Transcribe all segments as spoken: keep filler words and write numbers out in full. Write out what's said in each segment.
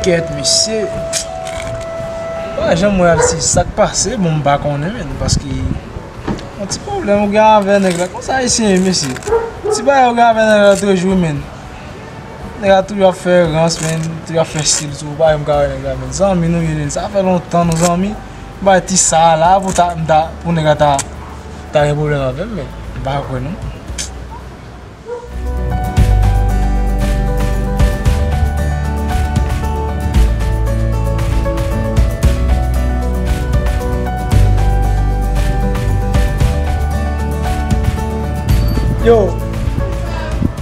Kèt, mesye. M pa janm wè Alsis, sa k pase, bon, m pa konnen, menn, paske yon ti pwoblèm ou gen avè nèg la. Konsa ayisyen ye, mesye. Ti bagay ou gen avè nèg la lòt jou, menn. Nèg la toujou ap fè rans, menn, toujou ap fè stil sou ou, pa janm ka wè nèg la, menn. Zanmi nou ye, menn. Sa fè lontan nou zanmi. M bay ti sa la pou ta, m ta, pou nèg la ta, ta gen pwoblèm avè m, menn. M pa kwè, non. Yo,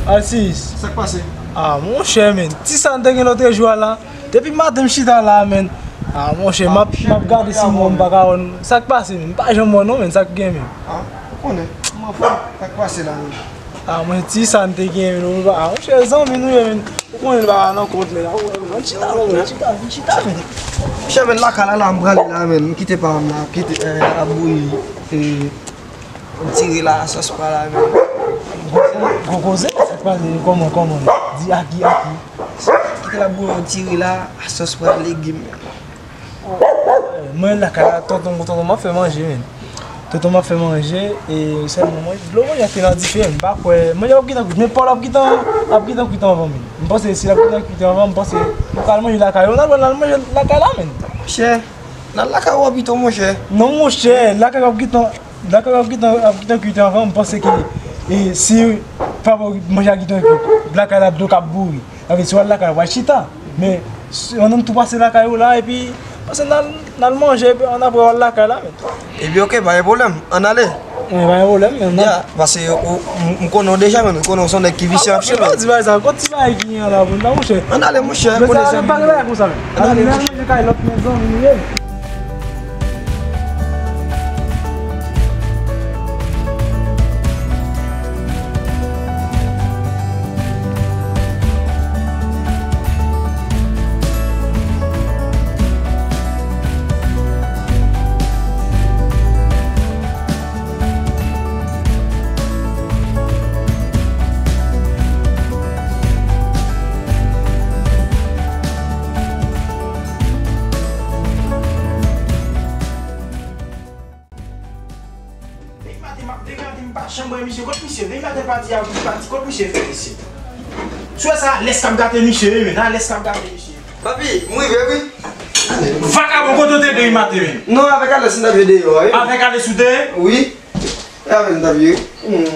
Alsis. Sa k pase? Ah, monchè, menn. Ti sa n te gen lòt jou a la. Depi maten m chita la, menn. Ah, monchè, m ap, m ap gade si mwen m pa ka wè n. Sa k pase, menn? M pa janm wè non, menn. Sa k gen, menn? Ah, ou konnen. M anfòm. Sa k pase la, menn? Ah, mwen, ti sa n te gen, menn. Ah, monchè, zanmi nou ye, menn. Ou konnen bagay nan kont, menn. Ah, wè, menn. Ann chita, menn. Ann chita, ann chita, menn. Chè, menn, lakay la, la, m prale la, menn. M kite pa m la, kite, eh, ap bouyi, eh, m tire la, sòs pa la, menn. Gwo koze, sa k pase, kòman, kòman? Di aki, aki. Kite la bouyon tire la, sòs pral legim. Mwen lakay la, tonton, tonton m ap fè manje, menn. Tonton m ap fè manje, e sèlman mwen, dlo manje a te nan dife, m pa kwè, manje ap gentan kwit, men pòl ap gentan, ap gentan kwit anvan, menn. M panse si l ap gentan kwit anvan, m panse nou ka al manje lakay ou, n al, n al manje lakay la, menn. Monchè, n al lakay ou pito, monchè. Non, monchè, lakay ap gentan, lakay ap gentan, ap gentan kwit anvan, m panse ke, e, si pa manje a gentan kwit, lakay la dlo k ap bouri. Sa vle di, si w al lakay, w al chita. Men, si, ann tou pase lakay ou la, epi, pase n al, n al manje, epi ann apre w al lakay la, men. Epi, oke, pa gen pwoblèm. Ann ale. Wi, pa gen pwoblèm, men. Ya, pase, ou, m, m konnen w deja, men, m konnen w se yon nèg ki visye anpil, men. Ti bagay sa, kot ti bagay ki gen la, pou n ta, monchè. Ann ale, monchè, konnen sa, pa gen bagay konsa, men. Ann ale, monchè. N al manje kay lòt, men, zanmi nou ye. Depi maten m ap degade, m pa janm wè misye. Kot misye? Depi maten pati a, pati, kot misye fè isit? Sou sa, alès k ap gate misye, wi, men. Alès k ap gate misye. Papi, m rive, wi. Vakabon, kote w te depi maten, men? Non, avèk alès m t ap jwe deyò a, wi. Avèk alès ou te? Wi. E avèk m t ap jwe. Hmm.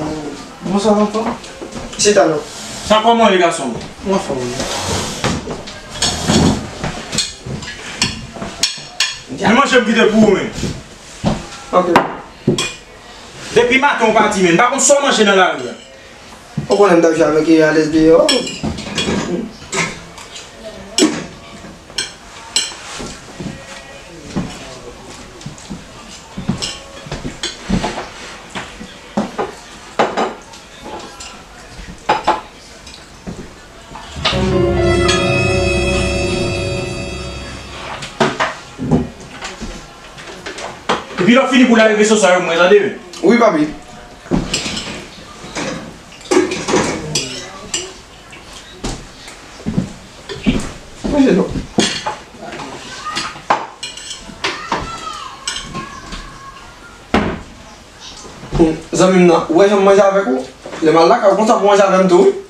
Bonswa, zanfan. Chita non. Sa kòman ye, gason? M anfòm, wi. Men manje m kite pou ou, men. Ok. Depi maten w pati, men. M pa konn sa w manje nan lari a. Ou konnen m t ap jwe avèk alès deyò. Epi lè w fini pou lave veso sa yo, mwen tande. Wi, papi. Manje non. Zanmi m nan, ou wè jan m manje avèk ou? Lè m al lakay ou konsa pou manje avè m tou, wi.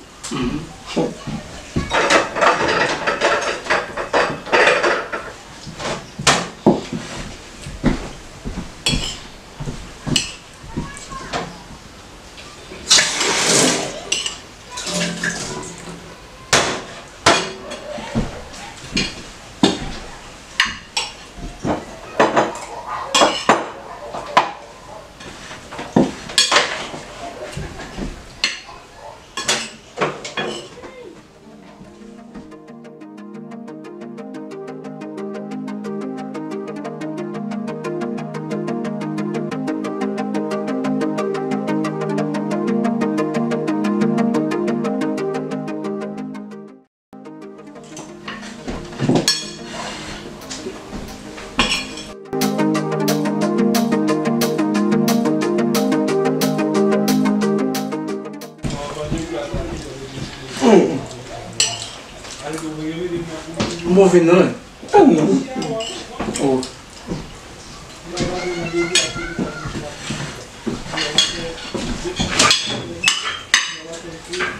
Non. Oh.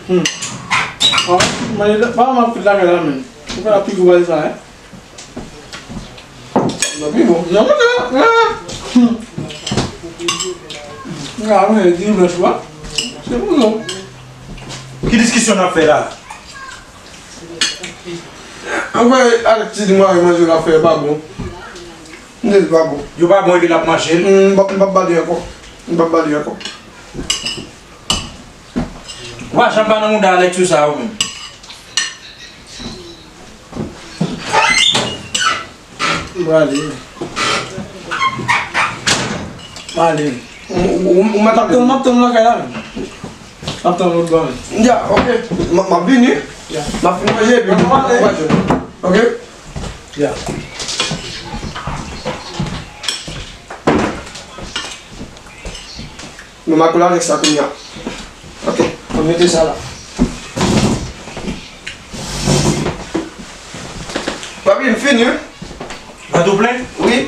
Hmm. Ah, manje pa mal fout lakay la, men. Ou fè la pi gwo bagay sa, hein? Nan pi bon. Non, non, non. Hmm. Ah, men, di blanch, wa. Se pou nou. Ki diskisyon n ap fè la? Anmwey, Alex di mwen manje l ap fè pa bon. M di l pa bon. Yo pa bon epi l ap manje l. M p ap, m p ap ba li ankò. M p ap ba li ankò. Ou pa janm pa nan mouda Alex sou sa ou menm. M prale. M ale. Ou, ou, ou mèt ap tann, m ap tann lakay la menm. M ap tann lòt bò menm. Ya, ok. M, m ap vini. Ya. M ap fin manje epi m ap pale. Ok? Ya. Nou makola avèk sa kounye a. Ok, mwen mete sa la. Papi, m fini, wi. Vant ou plen? Wi.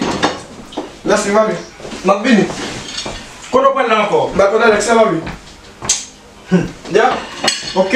Mèsi, papi. M ap vini. Kote w pral la ankò? Makola avèk sa, papi. Hmm. Ya. Ok.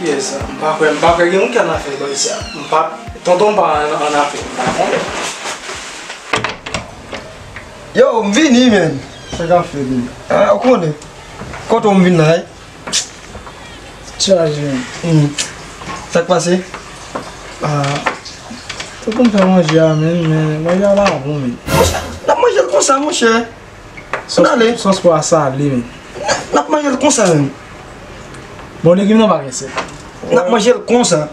Kiyès sa? M pa kwè, m pa kwè gen moun ki annafè bòy sa. M pa, tonton m pa an, annafè, m pa konnen. Yo, m vini, men. Sa k ap fèt, men? Ah, ou konnen. Kote w m vin la, wi? Chaje, men. Hmm. Sa k pase? Ah, tonton m fè manje a, men, men manje a pa bon, men. Monchè, n ap manje l konsa, monchè. Sòs, ale. Sòs pwa a sale, men. N ap manje l konsa menm. Bon, legim nan pa gen sèl. N ap manje l konsa.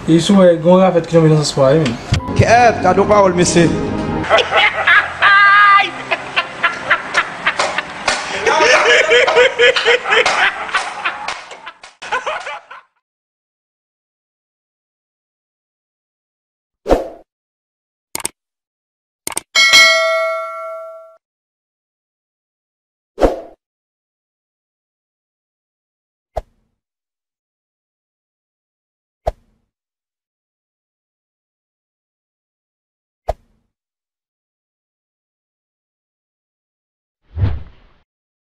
E si w wè, gen yon rafèt ki tonbe nan sòs pwa a, wi, men. Kèt, gade yon pawòl, mesye.